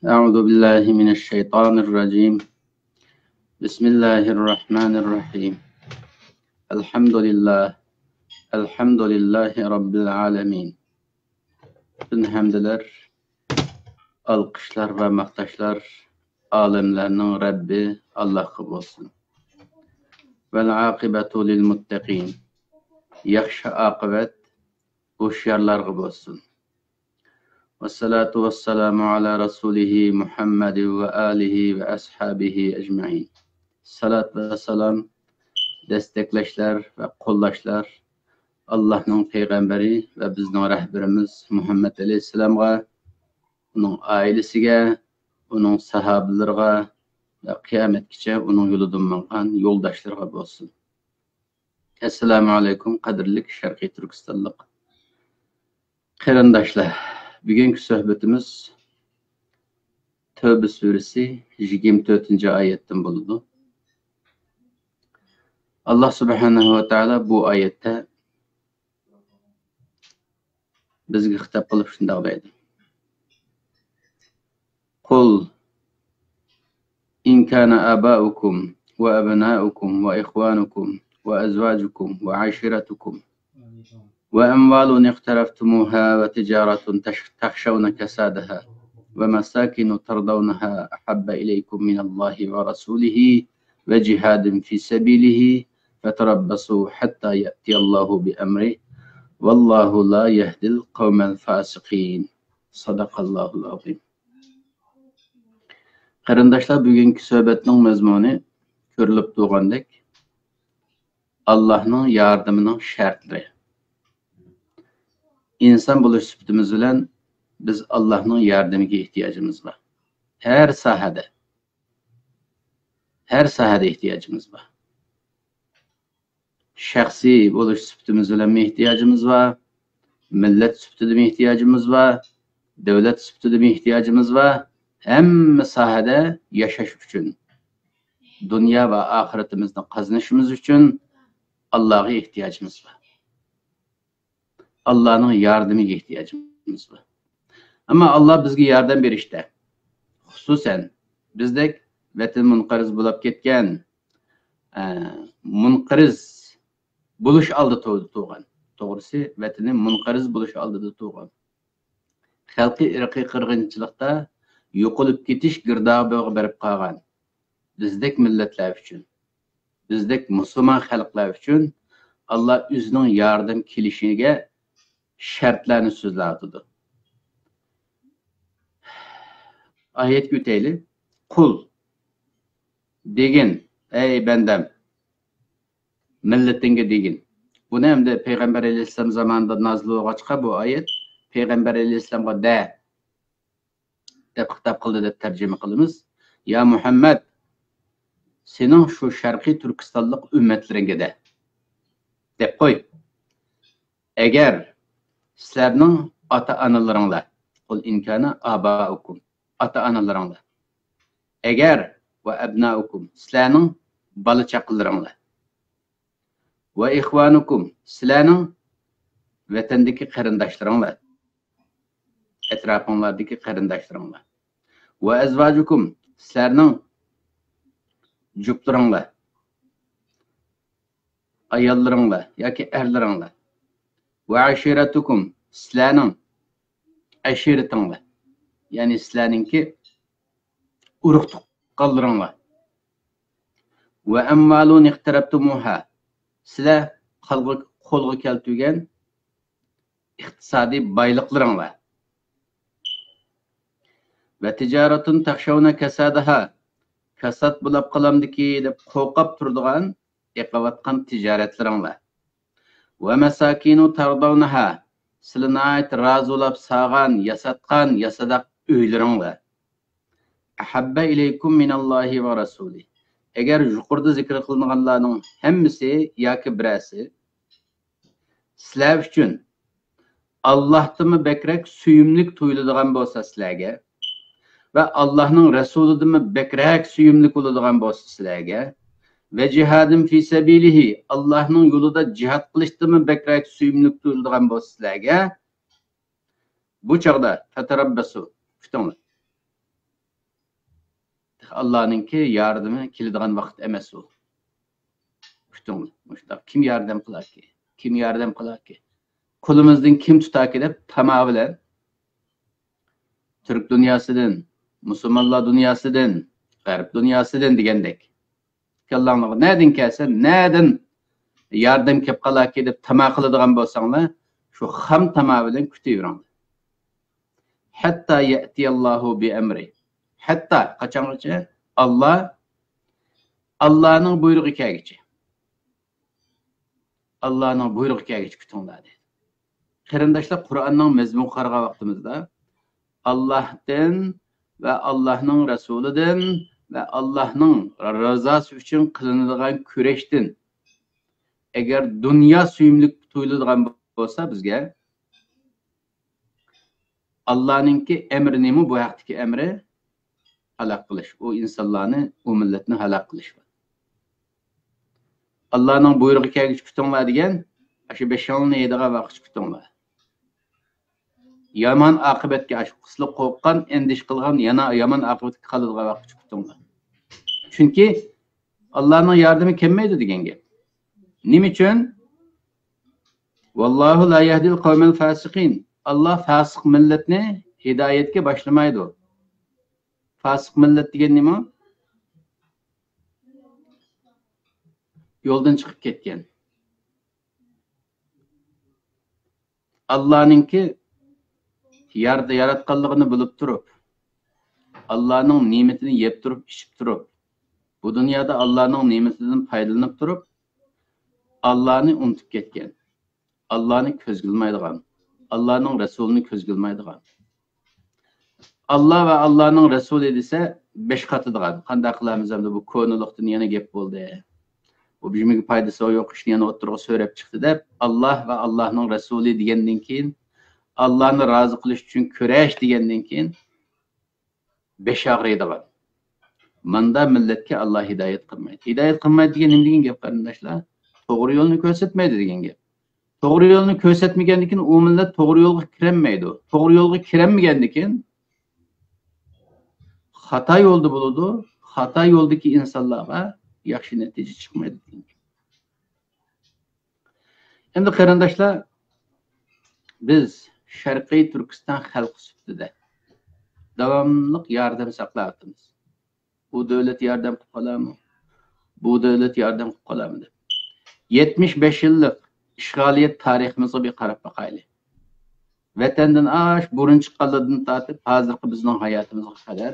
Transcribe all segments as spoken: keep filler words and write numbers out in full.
أعوذ بالله من الشيطان الرجيم. بسم الله الرحمن الرحيم. الحمد لله. الحمد لله رب العالمين. پۈتۈن ھەمدلەر، ئالقىشلار ۋە ماختاشلار ئالەملەرنىڭ رەببى ئاللاھقا بولسۇن. والعاقبة للمتقين. ياخشى ئاقىۋەت ھوشيارلارغا بولسۇن. والصلاة والسلام على رسوله محمد وآله وأصحابه أجمعين. سالات ۋە سالام، دەستەكلەشلەر ۋە قوللاشلار ئاللاھنىڭ پەيغەمبىرى ۋە بىزنىڭ رەھبىرىمىز مۇھەممەد ئەلەيھىسسالامغا، ئۇنىڭ ئائىلىسىگە، ئۇنىڭ ساھابىلىرىغا ۋە قىيامەتكىچە ئۇنىڭ يولىدىن ماڭغان يولداشلىرىغا بولسۇن. ئەسسالامۇ ئەلەيكۇم، قەدىرلىك شەرقىي تۈركىستانلىق قېرىنداشلار. بۈگۈنكى سۆھبىتىمىز تەۋبە سۈرىسى يىگىرمە تۆتىنچى ئايەتتىن بولىدۇ. ئاللاھ سۇبھانەھۇ ۋە تائالا بۇ ئايەتتە بىزگە خىتاب قىلىپ شۇنداق دەيدۇ: قل إن كان آباؤكم وأبناؤكم وإخوانكم وأزواجكم وعشيرتكم وأموال اقترفتموها وتجارة تخشون كسادها ومساكن ترضونها أحب إليكم من الله ورسوله وجهاد في سبيله فتربصوا حتى يأتي الله بأمره والله لا يهدي القوم الفاسقين. صدق الله العظيم. قېرىنداشلار، بۈگۈنكى سۆھبەتنىڭ مەزمۇنى كۆرۈلۈپ تۇرغاندەك، ئاللاھنىڭ ياردىمىنىڭ شەرتلىرى. ئىنسان بولۇش سۈپىتىمىز بىلەن بىز ئاللاھنىڭ ياردىمىگە ئېھتىياجىمىز بار. ھەر ساھەدە، ھەر ساھەدە ئېھتىياجىمىز بار. شەخسىي بولۇش سۈپىتىمىز بىلەنمۇ ئېھتىياجىمىز بار، مىللەت سۈپىتىدىمۇ ئېھتىياجىمىز بار، دۆلەت سۈپىتىدىمۇ ئېھتىياجىمىز بار. ھەممە ساھەدە ياشاش ئۈچۈن، دۇنيا ۋە ئاخىرىتىمىزنى قازىنىشىمىز ئۈچۈن ئاللاغا ئېھتىياجىمىز بار. ئاللانىڭ ياردىمىگە ئېھتىياجىمىز بار. ئەمما ئاللا بىزگە ياردەم بېرىشتە، خۇسۇسەن بىزدەك ۋەتىنى مۇنقەرز بولاپ كەتكەن، ئە، مۇنقەرز بولۇش ئالدىدا تۇرغان، توغرىسى، ۋەتىنى مۇنقەرز بولۇش ئالدىدا تۇرغان، خەلقى ئىرقىي قىرغىنچىلىقتا يوقىلىپ كېتىش گىردابىغا بېرىپ قالغان بىزدەك مىللەتلەر ئۈچۈن، بىزدەك مۇسۇلمان خەلقلەر ئۈچۈن ئاللا ئۆزىنىڭ ياردەم كېلىشىگە شەرتلەرنى سۆزلەۋاتىدۇ. ئايەتكە ئۆتەيلى. قل، دېگىن، ئەي بەندەم، مىللىتىڭگە دېگىن. بۇنى ئەمدى پەيغەمبەر ئەلەيھىسسالام زامانىدا نازىل بولغاچقا، بۇ ئايەت پەيغەمبەر ئەلەيھىسسالامغا دە دەپ خىتاب قىلدى دەپ تەرجىمە قىلىمىز. يا مۇھەممەد، سېنىڭ شۇ شەرقىي تۈركىستانلىق ئۈممەتلىرىڭگە دە، دەپ قوي. ئەگەر سىلەرنىڭ ئاتا-ئانىلىرىڭلار، قل إن كان آباؤكم، ئاتا-ئانىلىرىڭلار. ئەگەر، وأبناؤكم، سىلەرنىڭ بالا-چاقىلىرىڭلار. وإخوانكم، سىلەرنىڭ ۋەتەندىكى قېرىنداشلىرىڭلار، ئەتراپىڭلاردىكى قېرىنداشلىرىڭلار. وأزواجكم، سىلەرنىڭ جۈپلىرىڭلار، ئاياللىرىڭلار ياكى ئەرلىرىڭلار. وعشيرتكم، سىلەرنىڭ ئەشىرىتىڭلار، يەنى سىلەرنىڭكى ئۇرۇق-تۇغقانلىرىڭلار. وأموال اقترفتموها، سىلەر قالغا-، قولغا كەلتۈرگەن ئىقتىسادىي بايلىقلىرىڭلار. وتجارة تخشون كسادها، كاسات بولاپ قالامدىكى دەپ قورقۇپ تۇرىدىغان ئېقىۋاتقان تىجارەتلىرىڭلار. ومساكن ترضونها، سىلى ناھايىتى رازى بولاپ سالغان، ياساتقان ياسىداق ئۆيلىرىڭلار. أحب إليكم من الله ورسوله، ئەگەر يۇقىرىدا زىكىر قىلىنغانلارنىڭ ھەممىسى ياكى بىرەرسى سىلەر ئۈچۈن ئاللاھتىنمۇ بەكرەك سۆيۈملۈك تۇيۇلىدىغان بولسا سىلەرگە ۋە ئاللاھنىڭ رەسۇلىدىنمۇ بەكرەك سۆيۈملۈك بولىدىغان بولسا سىلەرگە، وجهاد في سبيله، ئاللاھنىڭ يولىدا جىھاد قىلىشتىنمۇ بەكرەك سۆيۈملۈك تۇيۇلىدىغان بولسا سىلەرگە، بۇ چاغدا فتربصوا، كۈتۈڭلار. ئاللانىڭكى ياردىمى كېلىدىغان ۋاقىت ئەمەس ئۇ. كۈتۈڭلار. مۇشۇنداق كىم ياردەم قىلاركى؟ كىم ياردەم قىلاركى؟ قولىمىزدىن كىم تۇتاركى دەپ تاما بىلەن تۈرك دۇنياسىدىن، مۇسۇلمانلار دۇنياسىدىن، غەرب دۇنياسىدىن دېگەندەك. كاللاڭلارغا نەدىن كەلسە، نەدىن ياردەم كەپ قالاركى دەپ تاما قىلىدىغان بولساڭلار، شۇ خام تاما بىلەن كۈتۈۋېرىڭلار. ھەتتا يەتىيەللاھۇ بىئەمرى. ھەتتا قاچانغىچە؟ ئاللا، ئاللانىڭ بۇيرۇقى كەلگۈچە. ئاللانىڭ بۇيرۇقى كەلگۈچە كۈتۈڭلار دەيدۇ. قېرىنداشلار، قۇرئاننىڭ مەزمۇنىغا قارىغان ۋاقتىمىزدا، ئاللاھتىن ۋە ئاللاھنىڭ رەسۇلىدىن ۋە ئاللاھنىڭ رىزاسى ئۈچۈن قىلىنىدىغان كۈرەشتىن ئەگەر دۇنيا سۆيۈملۈك تۇيۇلىدىغان بولسا بىزگە، ئاللانىڭكى ئەمرى نېمە؟ بۇ ھەقتىكى ئەمرى ھالاك قىلىش، ئۇ ئىنسانلارنى، ئۇ مىللەتنى ھالاك قىلىش. ئاللانىڭ بۇيرۇقى كەلگۈچە كۈتۈڭلار دېگەن، ئاشۇ بېشىڭلارنى يەيدىغان ۋاقىتقىچە كۈتۈڭلار. يامان ئاقىۋەتكە، ئاشۇ قىسىلىپ قورققان، ئەندىشە قىلغان يەنە يامان ئاقىۋەتكە قالىدىغان ۋاقىتقىچە كۈتۈڭلار. چۈنكى ئاللانىڭ ياردىمى كەلمەيدۇ دېگەن گەپ. نېمە ئۈچۈن؟ ۋاللاھۇ لا يەھدىل قەۋمەل فاسىقىن. ئاللا فاسىق مىللەتنى ھىدايەتكە باشلىمايدۇ. فاسىق مىللەت دېگەن نېمە؟ يولدىن چىقىپ كەتكەن. ئاللانىڭكى يار-، ياراتقانلىقىنى بىلىپ تۇرۇپ، ئاللانىڭ نېمىتىنى يەپ تۇرۇپ، ئىچىپ تۇرۇپ، بۇ دۇنيادا ئاللانىڭ نېمىتىدىن پايدىلىنىپ تۇرۇپ، ئاللانى ئۇنتۇپ كەتكەن، ئاللانى كۆزگە ئىلمايدىغان، ئاللانىڭ رەسۇلىنى كۆزگە ئىلمايدىغان. ئاللا ۋە ئاللانىڭ رەسۇلى دېسە، بەش قاتىدىغان. قانداق قىلارمىز ئەمدى، بۇ كونىلىقتىن يەنە گەپ بولدى. بۇ بىزگە پايدىسى يوق ئىشنى يەنە ئوتتۇرىغا سۆرەپ چىقتى دەپ، ئاللا ۋە ئاللانىڭ رەسۇلى دېگەندىن كېيىن، ئاللانى رازى قىلىش ئۈچۈن كۈرەش دېگەندىن كېيىن، بەش ئاغرىيدىغان. ماندا مىللەتكە ئاللا ھىدايەت قىلمايدۇ. ھىدايەت قىلمايدۇ دېگەن نېمە دېگەن گەپ، قېرىنداشلار؟ توغرا يولنى كۆرسەتمەيدۇ دېگەن گەپ. توغرا يولنى كۆرسەتمىگەندىكىن، ئۇ مىللەت توغرا يولغا كىرەلمەيدۇ. توغرا يولغا كىرەلمىگەندىكىن، خاتا يولدا بولىدۇ. خاتا يولدىكى ئىنسانلارغا ياخشى نەتىجە چىقمايدۇ دېگەن گەپ. ئەمدى قېرىنداشلار، بىز شەرقىي تۈركىستان خەلقى سۈپىتىدە داۋاملىق ياردەم ساقلاۋاتىمىز. بۇ دۆلەت ياردەم قىلىپ قالارمۇ؟ بۇ دۆلەت ياردەم قىلىپ قالارمۇ دەپ. يەتمىش بەش يىللىق ئىشغالىيەت تارىخىمىزغا بىر قاراپ باقايلى. ۋەتەندىن ئاش بۇرۇن چىققانلىرىدىن تارتىپ ھازىرقى بىزنىڭ ھاياتىمىزغا قەدەر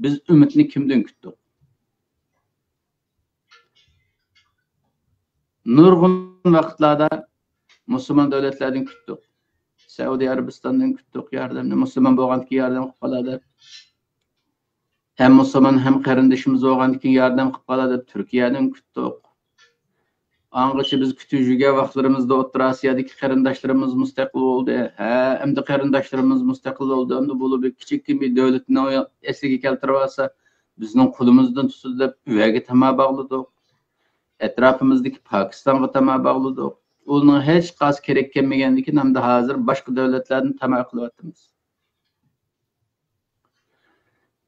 بىز ئۈمىدنى كىمدىن كۈتتۇق؟ نۇرغۇن ۋاقىتلاردا مۇسۇلمان دۆلەتلەردىن كۈتتۇق. سەئۇدى ئەرەبىستاندىن كۈتتۇق ياردەمنى، مۇسۇلمان بولغاندىكىن ياردەم قىلىپ قالار دەپ. ھەم مۇسۇلمان، ھەم قېرىندىشىمىز بولغاندىكىن ياردەم قىلىپ قالار دەپ تۈركىيەدىن كۈتتۇق. ئاڭغىچە بىز كۈتۈپ يۈرگەن ۋاقىتلىرىمىزدا ئوتتۇرا ئاسىيادىكى قېرىنداشلىرىمىز مۇستەقىل بولدى. ھە، ئەمدى قېرىنداشلىرىمىز مۇستەقىل بولدى. ئەمدى بۇلار بىر كىچىككىنە بىر دۆلەتنىڭ ئەسلىگە كەلتۈرۈۋالسا، بىزنىڭ قولىمىزدىن تۇتىدۇ دەپ ئۆيگە تاما باغلىدۇق. ئەتراپىمىزدىكى پاكىستانغا تاما باغلىدۇق. ئۇنىڭ ھېچقايسى كېرەك كەلمىگەندىكىن، ئەمدى ھازىر باشقا دۆلەتلەردىن تاما قىلىۋاتىمىز.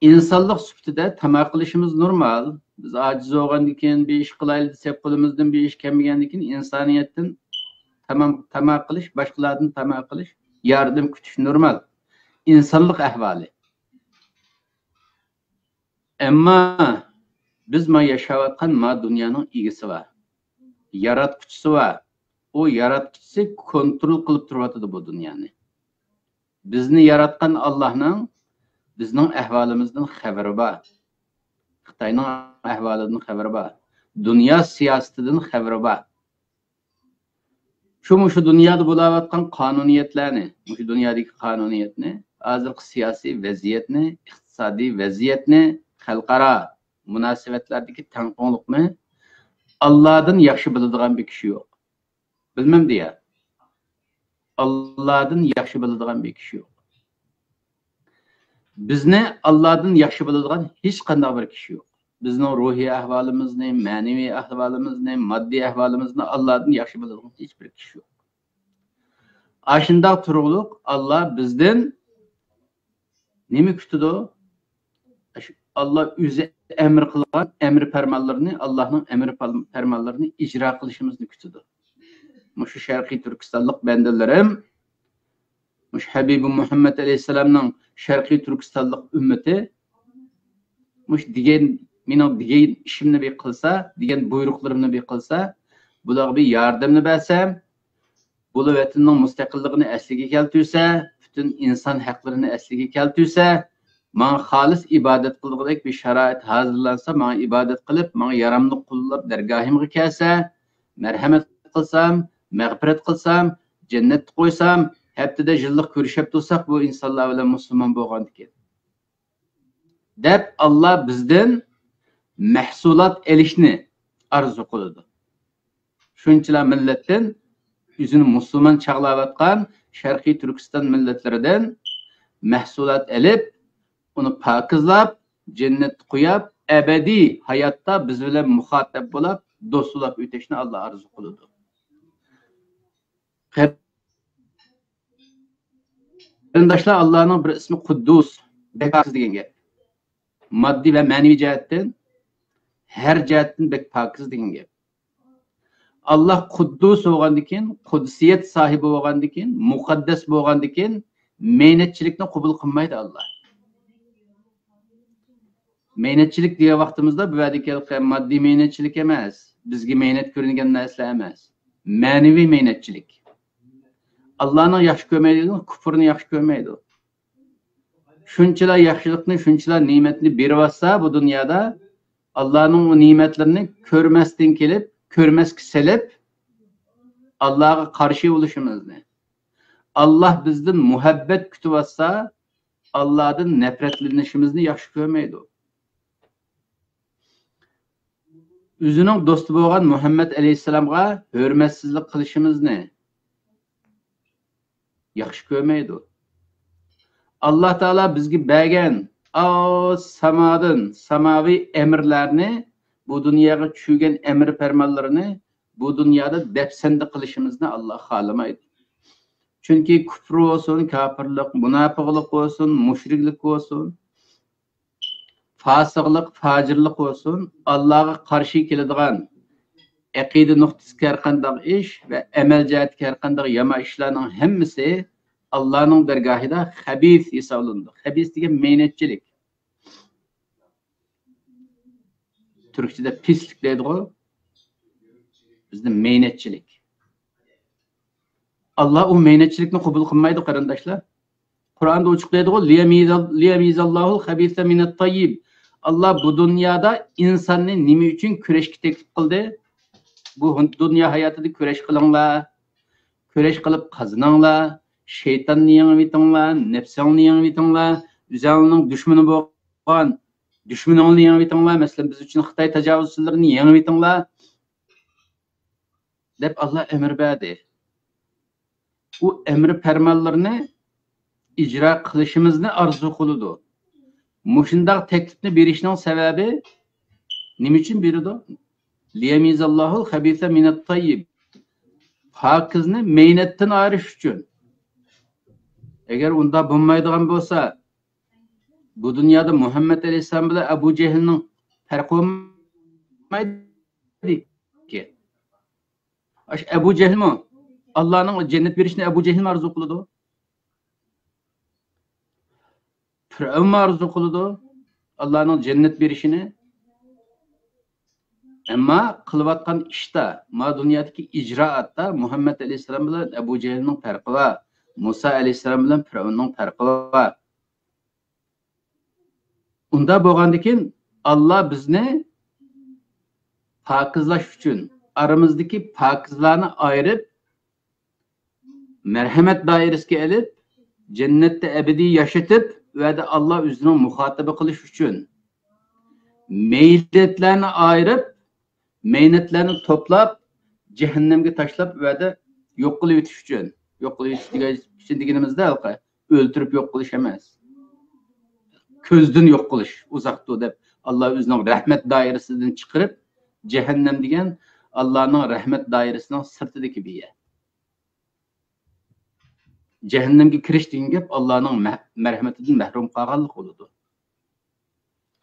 ئىنسانلىق سۈپىتىدە تاما قىلىشىمىز نورمال. بىز ئاجىز بولغاندىكىن، بىر ئىش قىلايلى دېسەك، قولىمىزدىن بىر ئىش كەلمىگەندىكىن، ئىنسانىيەتتىن تاما، تاما قىلىش، باشقىلاردىن تاما قىلىش، ياردەم كۈتۈش نورمال. ئىنسانلىق ئەھۋالى. ئەمما بىز ما ياشاۋاتقان ما دۇنيانىڭ ئىگىسى بار. ياراتقۇچىسى بار. ئۇ ياراتقۇچىسى كونترول قىلىپ تۇرۇۋاتىدۇ بۇ دۇنيانى. بىزنى ياراتقان ئاللاھنىڭ بىزنىڭ ئەھۋالىمىزدىن خەۋىرى بار. خىتاينىڭ ئەھۋالىدىن خەۋىرى بار. دۇنيا سىياسىتىدىن خەۋىرى بار. شۇ، مۇشۇ دۇنيادا بولاۋاتقان قانۇنىيەتلەرنى، مۇشۇ دۇنيادىكى قانۇنىيەتنى، ھازىرقى سىياسىي ۋەزىيەتنى، ئىقتىسادىي ۋەزىيەتنى، خەلقئارا مۇناسىۋەتلەردىكى تەڭپۇڭلۇقنى ئاللادىن ياخشى بىلىدىغان بىر كىشى يوق. بىلمەمدۇ يا؟ ئاللادىن ياخشى بىلىدىغان بىر كىشى يوق. بىزنى ئاللادىن ياخشى بىلىدىغان ھېچقانداق بىر كىشى يوق. بىزنىڭ روھىي ئەھۋالىمىزنى، مەنىۋى ئەھۋالىمىزنى، ماددىي ئەھۋالىمىزنى ئاللادىن ياخشى بىلىدىغان ھېچبىر كىشى يوق. ئاشۇنداق تۇرۇقلۇق ئاللا بىزدىن نېمە كۈتىدۇ؟ ئاشۇ ئاللا ئۆزى ئەمر قىلغان ئەمر پەرمانلىرىنى، ئاللانىڭ ئەمر پەرمانلىرىنى ئىجرا قىلىشىمىزنى كۈتىدۇ. مۇشۇ شەرقىي تۈركىستانلىق بەندىلىرىم، مۇشۇ ھەبىبى مۇھەممەد ئەلەيھىسسالامنىڭ شەرقىي تۈركىستانلىق ئۈممىتى، مۇشۇ دېگەن، مېنىڭ دېگەن ئىشىمنى بىر قىلسا، دېگەن بۇيرۇقلىرىمنى بىر قىلسا، بۇلارغا بىر ياردەمنى بەرسەم، بۇلار ۋەتىنىنىڭ مۇستەقىللىقىنى ئەسلىگە كەلتۈرسە، پۈتۈن ئىنسان ھەقلىرىنى ئەسلىگە كەلتۈرسە، ماڭا خالىس ئىبادەت قىلىدىغۇدەك بىر شارائىت ھازىرلانسا، ماڭا ئىبادەت قىلىپ، ماڭا ياراملىق قۇللاپ دەرگاھىمغا كەلسە، مەرھەمەت قىلسام، مەغپىرەت قىلسام، جەننەتتە قويسام، ھەپتىدە يىللىق كۆرۈشۈپ تۇرساق، بۇ ئىنسانلار بىلەن مۇسۇلمان بولغاندىكىن، دەپ ئاللا بىزدىن مەھسۇلات ئېلىشنى ئارزۇ قىلىدۇ. شۇنچىلا مىللەتتىن، ئۆزىنى مۇسۇلمان چاغلاۋاتقان شەرقىي تۈركىستان مىللەتلىرىدىن مەھسۇلات ئېلىپ، ئۇنى پاكىزلاپ، جەننەتتە قويۇپ، ئەبەدىي ھاياتتا بىز بىلەن مۇخاتەپ بولۇپ، دوستلاپ ئۆتۈشنى ئاللا ئارزۇ قىلىدۇ. قېرىنداشلار، ئاللانىڭ بىر ئىسمى قۇددۇس، بەك پاكىز دېگەن گەپ. ماددىي ۋە مەنىۋى جەھەتتىن، ھەر جەھەتتىن بەك پاكىز دېگەن گەپ. ئاللا قۇددۇس بولغاندىكىن، قۇدسىيەت ساھىبى بولغاندىكىن، مۇقەددەس بولغاندىكىن، مەينەتچىلىكنى قوبۇل قىلمايدۇ ئاللا. مەينەتچىلىك دېگەن ۋاقتىمىزدا بۇ يەردىكى ماددىي مەينەتچىلىك ئەمەس، بىزگە مەينەت كۆرۈنگەن نەرسىلەر ئەمەس. مەنىۋى مەينەتچىلىك. ئاللانىڭ ياخشى كۆرمەيدىغىنى كۇپۇرنى ياخشى كۆرمەيدۇ. شۇنچىلا ياخشىلىقنى، شۇنچىلا نېمەتنى بېرىۋاتسا بۇ دۇنيادا، ئاللانىڭ ئۇ نېمەتلىرىنى كۆرمەستىن كېلىپ، كۆرمەسكە سېلىپ، ئاللاغا قارشى بولۇشىمىزنى، ئاللا بىزدىن مۇھەببەت كۈتۈۋاتسا، ئاللادىن نەپرەتلىنىشىمىزنى ياخشى كۆرمەيدۇ. ئۆزىنىڭ دوستى بولغان مۇھەممەد ئەلەيھىسسالامغا ھۆرمەتسىزلىك قىلىشىمىزنى ياخشى كۆرمەيدۇ. ئاللا تائالا بىزگە بەرگەن ئاۋۇ سامادىن، ساماۋى ئەمىرلەرنى، بۇ دۇنياغا چۈشۈرگەن ئەمىر پەرمانلىرىنى بۇ دۇنيادا دەپسەندە قىلىشىمىزنى ئاللا خالىمايدۇ. چۈنكى كۇپر بولسۇن، كاپىرلىق، مۇناپىقلىق بولسۇن، مۇشرىكلىق بولسۇن، پاسىقلىق، پاجىرلىق بولسۇن، ئاللاغا قارشى كېلىدىغان ئەقىدە نۇقتىسىدىكى ھەر قانداق ئىش ۋە ئەمەل جەھەتتىكى ھەر قانداق يامان ئىشلارنىڭ ھەممىسى ئاللانىڭ دەرگاھىدا خەبىس ھېسابلىنىدۇ. خەبىس دېگەن مەينەتچىلىك. تۈركچىدە پىسلىك دەيدىغۇ. بىزدە مەينەتچىلىك. ئاللا ئۇ مەينەتچىلىكنى قوبۇل قىلمايدۇ، قېرىنداشلار. قۇرئاندا ئوچۇق دەيدىغۇ، لىيەمىزەللاھۇل خەبىسە مىنەت تەييىب. ئاللا بۇ دۇنيادا ئىنساننى نېمە ئۈچۈن كۈرەشكە تەكلىپ قىلدى؟ بۇ دۇنيا ھاياتىدا كۈرەش قىلىڭلار، كۈرەش قىلىپ قازىنىڭلار، شەيتاننى يېڭىۋېتىڭلار، نەپسىڭلارنى يېڭىۋېتىڭلار، ئۆزۈڭلارنىڭ دۈشمىنى بولغان دۈشمىنىڭلارنى يېڭىۋېتىڭلار، مەسىلەن، بىز ئۈچۈن خىتاي تاجاۋۇزچىلىرىنى يېڭىۋېتىڭلار، دەپ ئاللا ئەمر بەردى. ئۇ ئەمر پەرمانلىرىنى ئىجرا قىلىشىمىزنى ئارزۇ قىلىدۇ. مۇشۇنداق تەكلىپنى بېرىشنىڭ سەۋەبى نېمە ئۈچۈن بېرىدۇ؟ لىيەمىزەللاھۇل خەبىسە مىنەت تەييىب. پاكىزنى مەينەتتىن ئايرىش ئۈچۈن. ئەگەر ئۇنداق بولمايدىغان بولسا، بۇ دۇنيادا مۇھەممەد ئەلەيھىسسالام بىلەن ئەبۇ جەھىلنىڭ پەرقى بولمايدىكى. ئاشۇ ئەبۇ جەھىلمۇ ئاللانىڭ جەننەت بېرىشىنى ئەبۇ جەھىلمۇ ئارزۇ قىلىدۇ؟ پىرئەۋنمۇ ئارزۇ قىلىدۇ ئاللانىڭ جەننەت بېرىشىنى؟ ئەمما قىلىۋاتقان ئىشتا، ما دۇنيادىكى ئىجرائاتتا مۇھەممەد ئەلەيھىسسالام بىلەن ئەبۇ جەھىلنىڭ پەرقى بار، مۇسا ئەلەيھىسسالام بىلەن پىرئەۋننىڭ پەرقى بار. ئۇنداق بولغاندىكىن، ئاللا بىزنى پاكىزلاش ئۈچۈن، ئارىمىزدىكى پاكىزلارنى ئايرىپ، مەرھەمەت دائىرىسىگە ئېلىپ، جەننەتتە ئەبەدىي ياشىتىپ، ئۇ يەردە ئاللا ئۆزىنىڭ مۇخاتىبى قىلىش ئۈچۈن، مەينەتلەرنى ئايرىپ، مەينەتلەرنى توپلاپ، جەھەننەمگە تاشلاپ، ئۇ يەردە يوق قىلىۋېتىش ئۈچۈن. يوق قىلىۋېتىش دېگەن، ئۈچۈن دېگىنىمىزدە ھېلىقى ئۆلتۈرۈپ يوق قىلىش ئەمەس. كۆزدىن يوق قىلىش، ئۇزاقتۇر دەپ، ئاللا ئۆزىنىڭ رەھمەت دائىرىسىدىن چىقىرىپ، جەھەننەم دېگەن ئاللانىڭ رەھمەت دائىرىسىنىڭ سىرتىدىكى بىر يەر. جەھەننەمگە كىرىش دېگەن گەپ ئاللانىڭ مە-، مەرھەمىتىدىن مەھرۇم قالغانلىق بولىدۇ.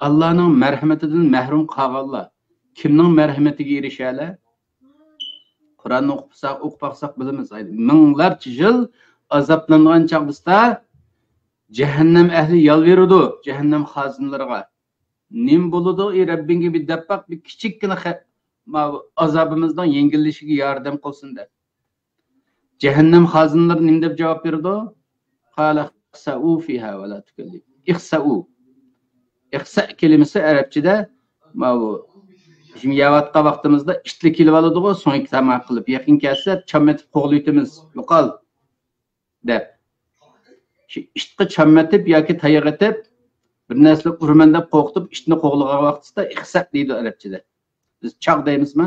ئاللانىڭ مەرھىمىتىدىن مەھرۇم قالغانلار كىمنىڭ مەرھىمىتىگە ئېرىشەلەر؟ قۇرئاننى ئوقۇپ باقساق، ئوقۇپ باقساق بىلىمىز. مىڭلارچە يىل ئازابلانغان چاغدا جەھەننەم ئەھلى يالۋۇرىدۇ جەھەننەم خازىنىلىرىغا. نېمە بولىدۇ، ئى رەببىڭگە بىر دەپ باق، بىر كىچىككىنە خە-، ماۋۇ ئازابىمىزنىڭ يەڭگىللىشىگە ياردەم قىلسۇن دەپ. جەھەننەم خازىنىلىرى نېمە دەپ جاۋاب بېرىدۇ؟ قال اخسئوا فيها ولا تكلمون. ئىخسەئۇ. ئىخسەئ كەلىمىسى ئەرەبچىدە ماۋۇ، شۇ يەۋاتقان ۋاقتىمىزدا ئىتلار كېلىۋالىدىغۇ، سۆڭەك تاماق قىلىپ، يېقىن كەلسە چام ئېتىپ قوغلىۋېتىمىز، يوقال دەپ. شۇ ئىتقا چام ئېتىپ ياكى تاياق ئېتىپ، بىر نەرسىلەر ئۇرىمەن دەپ قورقۇتۇپ، ئىتنى قوغلىغان ۋاقتىدا ئىخسەئ دەيدۇ ئەرەبچىدە. بىز چاق دەيمىزما؟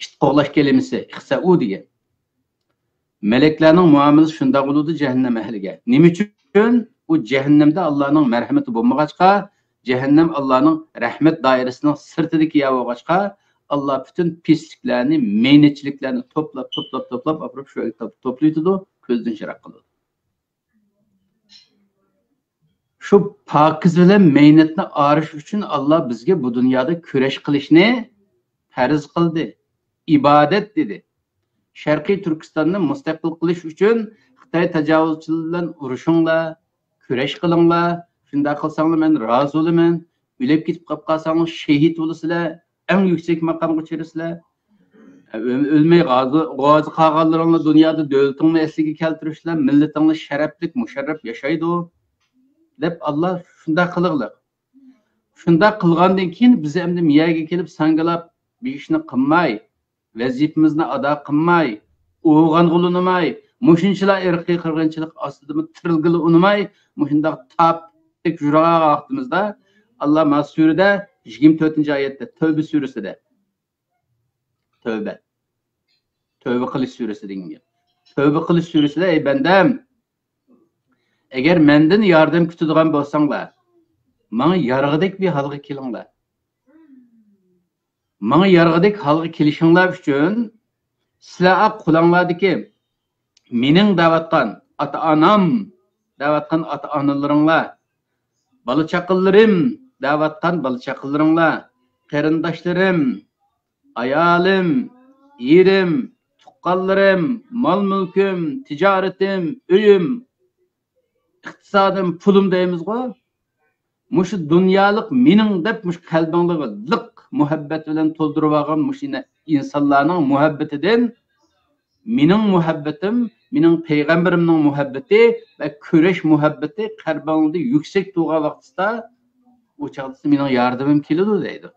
ئىت قوغلاش كەلىمىسى، ئىخسەئۇ دېگەن. مەلەكلەرنىڭ مۇئامىلىسى شۇنداق بولىدۇ جەھەننەم ئەھلىگە. نېمە ئۈچۈن؟ ئۇ جەھەننەمدە ئاللانىڭ مەرھىمىتى بولمىغاچقا، جەھەننەم ئاللانىڭ رەھمەت دائىرىسىنىڭ سىرتىدىكى يەر بولغاچقا، ئاللا پۈتۈن پىسلىكلەرنى، مەينەتچىلىكلەرنى توپلاپ، توپلاپ، توپلاپ، ئاپىرىپ شۇ يەرگە توپ-، توپلايتىدۇ، كۆزدىن چىراغ قىلىدۇ. شۇ پاكىز بىلەن مەينەتنى ئايرىش ئۈچۈن ئاللا بىزگە بۇ دۇنيادا كۈرەش قىلىشنى پەرز قىلدى، ئىبادەت دېدى. شەرقىي تۈركىستاننى مۇستەقىل قىلىش ئۈچۈن خىتاي تاجاۋۇزچىلىرى بىلەن ئۇرۇشۇڭلار، كۈرەش قىلىڭلار، شۇنداق قىلساڭلار مەن رازى بولىمەن، ئۆلۈپ كېتىپ قاپ قالساڭلار شېھىت بولىسىلەر، ئەڭ يۈكسەك ماقامغا چىرىسىلەر. ئۆل-، ئۆلمەي غازى، غازى قالغانلىرىڭلار دۇنيادا دۆلىتىڭنى ئەسلىگە كەلتۈرۈشلەر، مىللىتىڭلار شەرەپلىك، مۇشەررەپ ياشايدۇ، دەپ ئاللا شۇنداق قىلىغلىق. شۇنداق قىلغاندىن كېيىن بىز ئەمدى مىيەگە كېلىپ ساڭگىلاپ بىر ئىشنى قىلماي، ۋەزىپىمىزنى ئادا قىلماي، ئويغانغىلى ئۇنىماي، مۇشۇنچىلا ئىرقىي قىرغىنچىلىق ئاستىدىمۇ تىرىلگىلى ئۇنىماي، مۇشۇنداق تاپتەك يۈرگەن ۋاقتىمىزدا، ئاللا مانا سۈرىدە يىگىرمە تۆتىنچى ئايەتتە، تەۋبە سۈرىسىدە، تەۋبە، تەۋبە قىلىش سۈرىسى دېگەن گەپ. تەۋبە قىلىش سۈرىسىدە، ئەي بەندەم، ئەگەر مەندىن ياردەم كۈتىدىغان بولساڭلار، ماڭا يارىغۇدەك بىر ھالغا كېلىڭلار. ماڭا يارىغۇدەك ھالغا كېلىشىڭلار ئۈچۈن، سىلەر قۇلاڭلاردىكى مېنىڭ دەۋاتقان ئاتا-ئانام، دەۋاتقان ئاتا-ئانىلىرىڭلار، بالا-چاقىلىرىم، دەۋاتقان بالا-چاقىلىرىڭلار، قېرىنداشلىرىم، ئايالىم، ئېرىم، تۇغقانلىرىم، مال-مۈلكۈم، تىجارىتىم، ئۆيۈم، ئىقتىسادىم، پۇلۇم دەيمىزغۇ. مۇشۇ دۇنيالىق مېنىڭ دەپ مۇشۇ قەلبىڭلارغا لىق مۇھەببەت بىلەن تولدۇرۇۋالغان مۇشۇ ئىنسانلارنىڭ مۇھەببىتىدىن مېنىڭ مۇھەببىتىم، مېنىڭ پەيغەمبىرىمنىڭ مۇھەببىتى ۋە كۈرەش مۇھەببىتى قەلبىڭلاردا يۈكسەك تۇرغان ۋاقتىدا، ئۇ چاغدا مېنىڭ ياردىمىم كېلىدۇ دەيدۇ.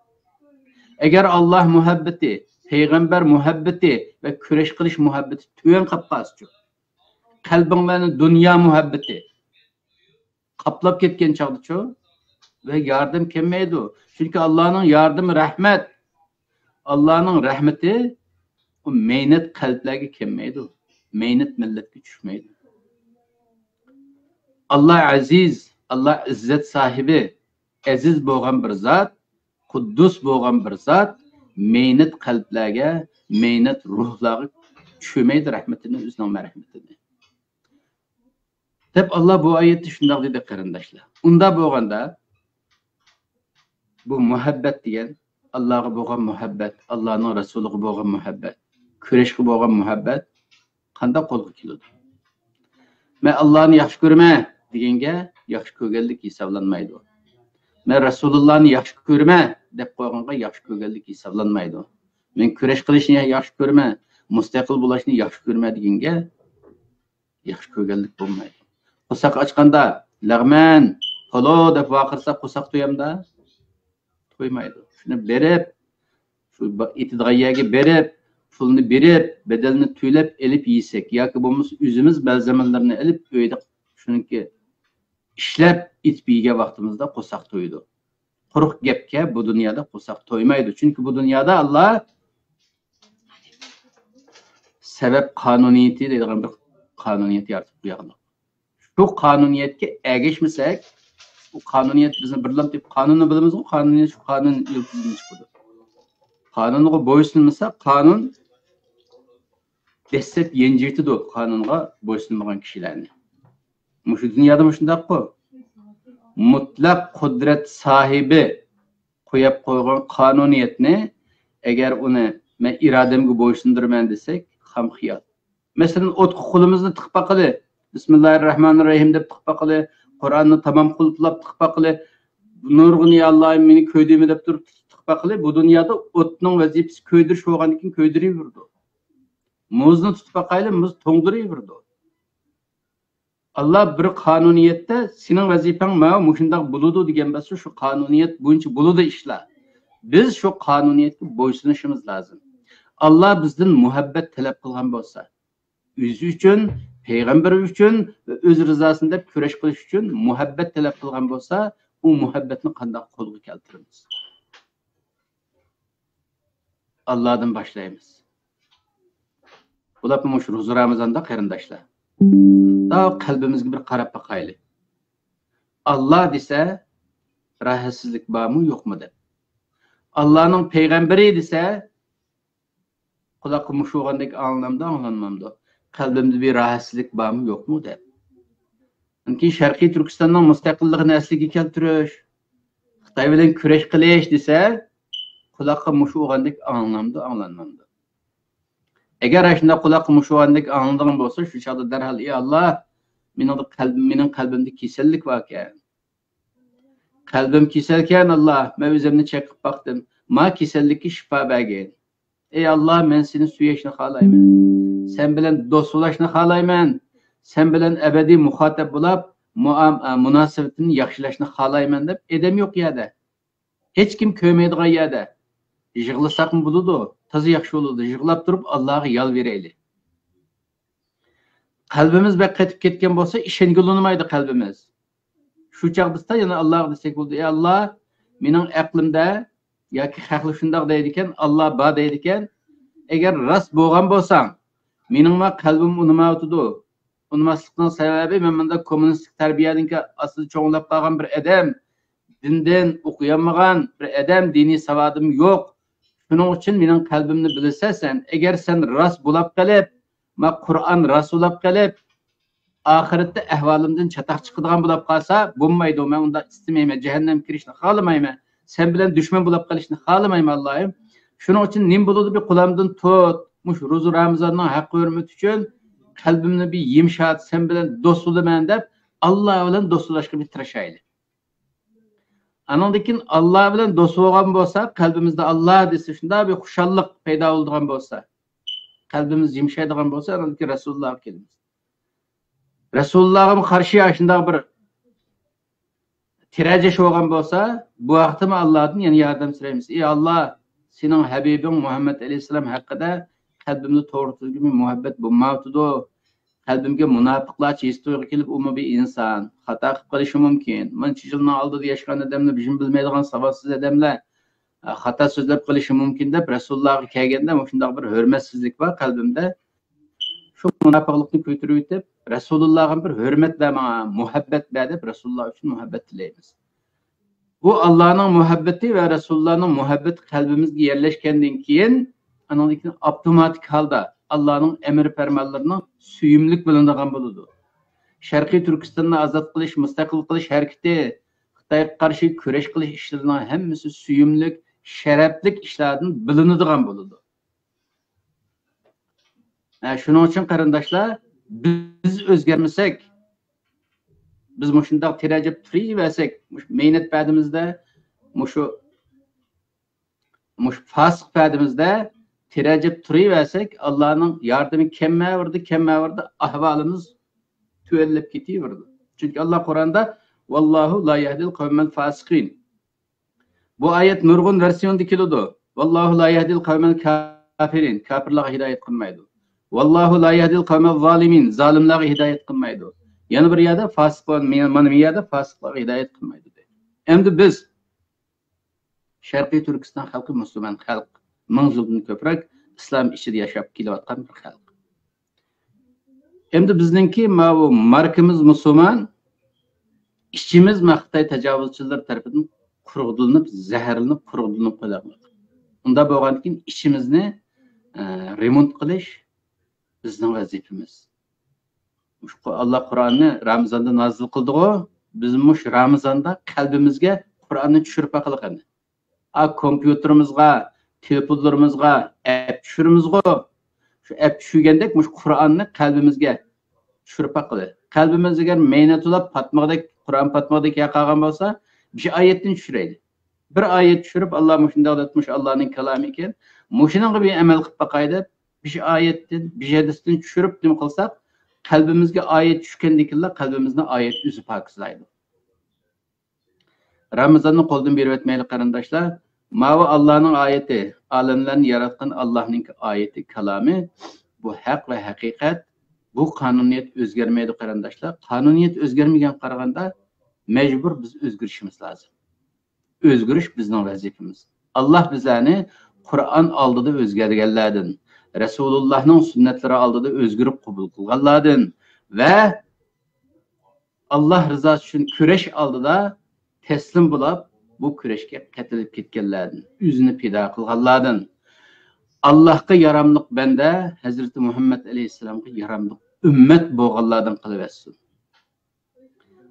ئەگەر ئاللا مۇھەببىتى، پەيغەمبەر مۇھەببىتى ۋە كۈرەش قىلىش مۇھەببىتى تۆۋەن قاپ قالسىچۇ؟ قەلبىڭلارنى دۇنيا مۇھەببىتى قاپلاپ كەتكەن چاغدىچۇ؟ ۋە ياردەم كەلمەيدۇ. چۈنكى ئاللانىڭ ياردىمى رەھمەت. ئاللانىڭ رەھمىتى ئۇ مەينەت قەلبلەرگە كەلمەيدۇ. مەينەت مىللەتكە چۈشمەيدۇ. ئاللا ئەزىز، ئاللا ئىززەت ساھىبى، ئەزىز بولغان بىر زات، قۇددۇس بولغان بىر زات مەينەت قەلبلەرگە، مەينەت روھلارغا چۈشۈرمەيدۇ رەھمىتىنى، ئۆزىنىڭ مەرھەمىتىنى. دەپ ئاللا بۇ ئايەتتە شۇنداق دېدى، قېرىنداشلار. ئۇنداق بولغاندا، بۇ مۇھەببەت دېگەن، ئاللاغا بولغان مۇھەببەت، ئاللانىڭ رەسۇلىغا بولغان مۇھەببەت، كۈرەشكە بولغان مۇھەببەت قانداق قولغا كېلىدۇ؟ مەن ئاللانى ياخشى كۆرىمەن دېگەنگە ياخشى كۆرگەنلىك ھېسابلانمايدۇ. مەن رەسۇلۇللانى ياخشى كۆرىمەن دەپ قويغانغا ياخشى كۆرگەنلىك ھېسابلانمايدۇ. مەن كۈرەش قىلىشنى ياخشى كۆرىمەن، مۇستەقىل بولۇشنى ياخشى كۆرىمەن دېگەنگە ياخشى كۆرگەنلىك بولمايدۇ. قورساق ئاچقاندا، «لەغمەن، پولۇ» دەپ ۋارقىرىساق، قورساق تويامدا؟ تويمايدۇ. شۇنى بېرىپ، شۇ با-، ئېتىدىغان يەرگە بېرىپ، پۇلنى بېرىپ، بەدەلنى تۆلەپ ئېلىپ يېسەك، ياكى بولمىسا ئۆزىمىز مەلزەمىلىرىنى ئېلىپ، ئۆيدە شۇنىڭكى ئىشلەپ ئېتىپ يېگەن ۋاقتىمىزدا قورساق تويىدۇ. قۇرۇق گەپكە بۇ دۇنيادا قورساق تويمايدۇ. چۈنكى بۇ دۇنيادا ئاللا سەۋەب قانۇنىيىتى دەيدىغان بىر قانۇنىيەت يارىتىپ قويغانلىق. شۇ قانۇنىيەتكە ئەگەشمىسەك، بۇ قانۇنىيەت بىزنى بىرلام دەپ، قانۇننى بىلىمىزغۇ، قانۇنىيەت شۇ قانۇن يىلتىزىدىن چىقىدۇ. قانۇنغا بويسۇنمىسا، قانۇن دەسسەپ يەنجىۋېتىدۇ قانۇنغا بويسۇنمىغان كىشىلەرنى. مۇشۇ دۇنيادا مۇشۇنداققۇ. مۇتلەق قۇدرەت ساھىبى قويۇپ قويغان قانۇنىيەتنى، ئەگەر ئۇنى مەن ئىرادەمگە بويسۇندۇرىمەن دېسەك، خام خىيال. مەسىلەن، ئوتقا قولىمىزنى تىقىپ باقىلى، بىسمىللاھىررەھمانىررەھىم دەپ تىقىپ باقىلى، قۇرئاننى تامام قۇلۇپلاپ تىقىپ باقىلى، نۇرغۇن يا ئاللاھىم مېنى كۆيدۈرمە دەپ تۇرۇپ تىقىپ باقىلى، بۇ دۇنيادا ئوتنىڭ ۋەزىپىسى كۆيدۈرۈش بولغاندىكىن كۆيدۈرۈۋېرىدۇ. مۇزنى تۇتۇپ باقايلى، مۇز توڭدۇرۇۋېرىدۇ. ئاللا بىر قانۇنىيەتتە سېنىڭ ۋەزىپەڭ ماۋۇ مۇشۇنداق بولىدۇ دېگەن بولسا، شۇ قانۇنىيەت بويىچە بولىدۇ ئىشلار. بىز شۇ قانۇنىيەتكە بويسۇنۇشىمىز لازىم. ئاللا بىزدىن مۇھەببەت تەلەپ قىلغان بولسا، ئۆزى ئۈچۈن، پەيغەمبىرى ئۈچۈن ۋە ئۆز رىزاسىنى دەپ كۈرەش قىلىش ئۈچۈن مۇھەببەت تەلەپ قىلغان بولسا، ئۇ مۇھەببەتنى قانداق قولغا كەلتۈرىمىز؟ ئاللادىن باشلايمىز. بولۇپمۇ مۇشۇ روزا رامىزاندا قېرىنداشلار، تا قەلبىمىزگە بىر قاراپ باقايلى. ئاللا دېسە، راھەتسىزلىك بارمۇ يوقمۇ دەپ. ئاللانىڭ پەيغەمبىرى دېسە، قۇلاققا مۇش ئۇرغاندەك ئاڭلىنامدۇ، ئاڭلانمامدۇ؟ قەلبىمدە بىر راھەتسىزلىك بارمۇ يوقمۇ دەپ. چۈنكى شەرقىي تۈركىستاننىڭ مۇستەقىللىقىنى ئەسلىگە كەلتۈرۈش، خىتاي بىلەن كۈرەش قىلىش دېسە، قۇلاققا مۇش ئۇرغاندەك ئاڭلىنامدۇ، ئاڭلانمامدۇ؟ ئەگەر ئاشۇنداق قۇلاققا مۇش ئۇرغاندەك ئاڭلىنىدىغان بولسا، شۇ چاغدا دەرھال، ئى ئاللا، مېنىڭ قەلبىم، مېنىڭ قەلبىمدە كېسەللىك باركەن. قەلبىم كېسەلكەن، ئاللا، مەن ئۆزۈمنى چېقىپ باقتىم. ما كېسەللىككە شىپا بەرگىن. ئەي ئاللا، مەن سېنى سۆيۈشنى خالايمەن. سەن بىلەن دوست بولۇشنى خالايمەن. سەن بىلەن ئەبەدىي مۇخاتەپ بولاپ، مۇئام-، ئە، مۇناسىۋىتىنى ياخشىلاشنى خالايمەن دەپ ئادەم يوق يەردە. ھېچكىم كۆرمەيدىغان يەردە. يىغلىساقمۇ بولىدۇ، تازا ياخشى بولىدۇ. يىغلاپ تۇرۇپ ئاللاغا يالۋۇرايلى. قەلبىمىز بەك قېتىپ كەتكەن بولسا، ئىشەنگىلى ئۇنىمايدۇ قەلبىمىز. شۇ چاغ بىز يەنە ئاللاغا دېسەك بولىدۇ، ئەي ئاللا، مېنىڭ ئەقلىمدە ياكى خەقلەر شۇنداق دەيدىكەن، ئاللا بار دەيدىكەن، ئەگەر راست بولغان بولساڭ، مېنىڭمۇ قەلبىم ئۇنىمايۋاتىدۇ. ئۇنىماسلىقنىڭ سەۋەبى، مەن مۇنداق كوممۇنىستىك تەربىيەنىڭكى ئاستىدا چوڭلاپ قالغان بىر ئادەم، دىندىن ئوقۇيالمىغان بىر ئادەم، دىنىي ساۋادىم يوق. شۇنىڭ ئۈچۈن مېنىڭ قەلبىمنى بىلىسەن سەن. ئەگەر سەن راست بولاپ قېلىپ، ما قۇرئان راست بولاپ قېلىپ، ئاخىرەتتە ئەھۋالىمدىن چاتاق چىقىدىغان بولاپ قالسا، بولمايدۇ. مەن ئۇنداق ئىستىمەيمەن، جەھەننەمگە كىرىشنى خالىمايمەن. سەن بىلەن دۈشمەن بولاپ قېلىشنى خالىمايمەن، ئاللايىم. شۇنىڭ ئۈچۈن نېمە بولىدۇ، بىر قولۇمدىن تۇت. مۇشۇ روزا رامىزاننىڭ ھەققى ھۆرمىتى ئۈچۈن قەلبىمنى بىر يۇمشات، سەن بىلەن دوست بولىمەن دەپ، ئاللا بىلەن دوست بولۇشقا بىر تىرىشايلى. ئانىڭدىن كېيىن ئاللا بىلەن دوست بولغان بولسا، قەلبىمىزدە ئاللا دېسە، شۇنداق بىر خۇشاللىق پەيدا بولىدىغان بولسا، قەلبىمىز يۇمشايدىغان بولسا، ئانىڭدىن كېيىن رەسۇلۇللاغا كېلىمىز. رەسۇلۇللاغىمۇ قارشى ئاشۇنداق بىر تىرەجەش بولغان بولسا، بۇ ھەقتىمۇ ئاللادىن يەنە ياردەم سورايمىز. ئى ئاللا، سېنىڭ ھەبىبىڭ مۇھەممەد ئەلەيھىسسالام ھەققىدە قەلبىمدە توغرا تۈزگۈن مۇھەببەت بولمايۋاتىدۇ. قەلبىمگە مۇناپىقلارچە ھېس تۇيغۇ كېلىپ، ئۇمۇ بىر ئىنسان، خاتا قىلىپ قېلىشى مۇمكىن. مۇنچە يىلنىڭ ئالدىدا ياشىغان ئادەملەر، بىزمۇ بىلمەيدىغان ساۋاتسىز ئادەملەر، ئە، خاتا سۆزلەپ قېلىشى مۇمكىن دەپ رەسۇلۇللاغا كەلگەندە، مۇشۇنداق بىر ھۆرمەتسىزلىك بار قەلبىمدە. شۇ مۇناپىقلىقنى كۆتۈرۈۋېتىپ، رەسۇلۇللاغا بىر ھۆرمەت بەر ماڭا، مۇھەببەت بەر دەپ رەسۇلۇللا ئۈچۈن مۇھەببەت تىلەيمىز. بۇ ئاللانىڭ مۇھەببىتى ۋە رەسۇلۇللانىڭ مۇھەببىتى قەلبىمىزگە يەرلەشكەندىن كېيىن، ئانىڭدىن كېيىن ئاپتوماتىك ھالدا ئاللانىڭ ئەمر پەرمانلىرىنىڭ سۆيۈملۈك بىلىنىدىغان بولىدۇ. شەرقىي تۈركىستاننى ئازاد قىلىش، مۇستەقىل قىلىش ھەرىكىتى، خىتايغا قارشى كۈرەش قىلىش ئىشلىرىنىڭ ھەممىسى سۆيۈملۈك، شەرەپلىك ئىشلاردىن بىلىنىدىغان بولىدۇ. ھە، شۇنىڭ ئۈچۈن قېرىنداشلار، بىز ئۆزگەرمىسەك، بىز مۇشۇنداق تىرەجەپ تۇرۇۋەرسەك، مۇشۇ مەينەت پەدىمىزدە، مۇشۇ، مۇشۇ پاسىق پەدىمىزدە تىرەجەپ تۇرۇۋەرسەك، ئاللانىڭ ياردىمى كەممەۋېرىدۇ، كەممەۋېرىدۇ، ئەھۋالىمىز تۆۋەنلەپ كېتىۋېرىدۇ. چۈنكى ئاللا قۇرئاندا، ۋاللاھۇ لا يەھدىل قەۋمەل فاسىقىن. بۇ ئايەت نۇرغۇن ۋېرسىيوندا كېلىدۇ. ۋاللاھۇ لا يەھدىل قەۋمەل كافىرىن. كاپىرلارغا ھىدايەت قىلمايدۇ. ۋاللاھۇ لا يەھدىل قەۋمەل زالىمىن. زالىملارغا ھىدايەت قىلمايدۇ. يەنە بىر يەردە فاسىق، مانا بۇ يەردە فاسىقلارغا ھىدايەت قىلمايدۇ دەيدۇ. ئەمدى بىز، شەرقىي تۈركىستان خەلقى مۇسۇلمان خەلق. مىڭ يىلدىن كۆپرەك ئىسلام ئىچىدە ياشاپ كېلىۋاتقان بىر خەلق. ئەمدى بىزنىڭكى ماۋۇ ماركىمىز مۇسۇلمان، ئىچىمىز ما خىتاي تاجاۋۇزچىلىرى تەرىپىدىن قۇرغۇدىلىنىپ، زەھەرلىنىپ، قۇرغۇدىلىنىپ قېلىۋاتىدۇ. ئۇنداق بولغاندىكىن ئىچىمىزنى، ئە، رېمونت قىلىش بىزنىڭ ۋەزىپىمىز. مۇشۇ قۇ-، ئاللا قۇرئاننى رامىزاندا نازىل قىلدىغۇ، بىز مۇشۇ رامىزاندا قەلبىمىزگە قۇرئاننى چۈشۈرۈپ باقىلى قېنى. ئا، كومپيۇتېرىمىزغا، تېلېفونلىرىمىزغا ئەپ چۈشۈرىمىزغۇ؟ شۇ ئەپ چۈشۈرگەندەك مۇشۇ قۇرئاننى قەلبىمىزگە چۈشۈرۈپ باقىلى. قەلبىمىز ئەگەر مەينە تولاپ پاتمىغۇدەك، قۇرئان پاتمىغۇدەك يەر قالغان بولسا، بىر ئايەتتىن چۈشۈرەيلى. بىر ئايەت چۈشۈرۈپ، ئاللا مۇشۇنداق دەپ، مۇشۇ ئاللانىڭ كالامى ئىكەن، مۇشۇنىڭغا بىر ئەمەل قىلىپ باقاي دەپ، بىر ئايەتتىن، بىر ھەدىستىن چۈشۈرۈپ نېمە قىلساق، قەلبىمىزگە ئايەت چۈشكەندىن كېيىنلا قەلبىمىزنى ئايەت ئۆزى پاكىزلايدۇ. رامىزاننى قولدىن بېرىۋەتمەيلى، قېرىنداشلار. ماۋۇ ئاللانىڭ ئايىتى، ئالەملەرنى ياراتقان ئاللانىڭكى ئايىتى، كالامى. بۇ ھەق ۋە ھەقىقەت. بۇ قانۇنىيەت ئۆزگەرمەيدۇ، قېرىنداشلار. قانۇنىيەت ئۆزگەرمىگەنگە قارىغاندا، مەجبۇر بىز ئۆزگىرىشىمىز لازىم. ئۆزگىرىش بىزنىڭ ۋەزىپىمىز. ئاللا بىزلەرنى قۇرئان ئالدىدا ئۆزگەرگەنلەردىن، رەسۇلۇللانىڭ سۈننەتلىرى ئالدىدا ئۆزگىرىپ قوبۇل قىلغانلاردىن ۋە ئاللا رىزاسى ئۈچۈن كۈرەش ئالدىدا تەسلىم بولاپ، بۇ كۈرەشكە قېتىلىپ كەتكەنلەردىن، ئۆزىنى پىدا قىلغانلاردىن، ئاللاھقا ياراملىق بەندە ھەزرىتى مۇھەممەد ئەلەيھىسسالامغا ياراملىق ئۈممەت بولغانلاردىن قىلىۋەتسۇن.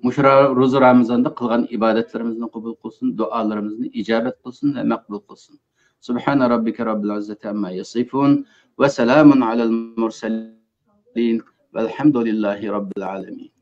مۇشۇ را-، روزا رامىزاندا قىلغان ئىبادەتلىرىمىزنى قوبۇل قىلسۇن، دۇئالىرىمىزنى ئىجابەت قىلسۇن ۋە مەقبۇل قىلسۇن. سبحان ربك رب العزة عما يصفون وسلام على المرسلين والحمد لله رب العالمين.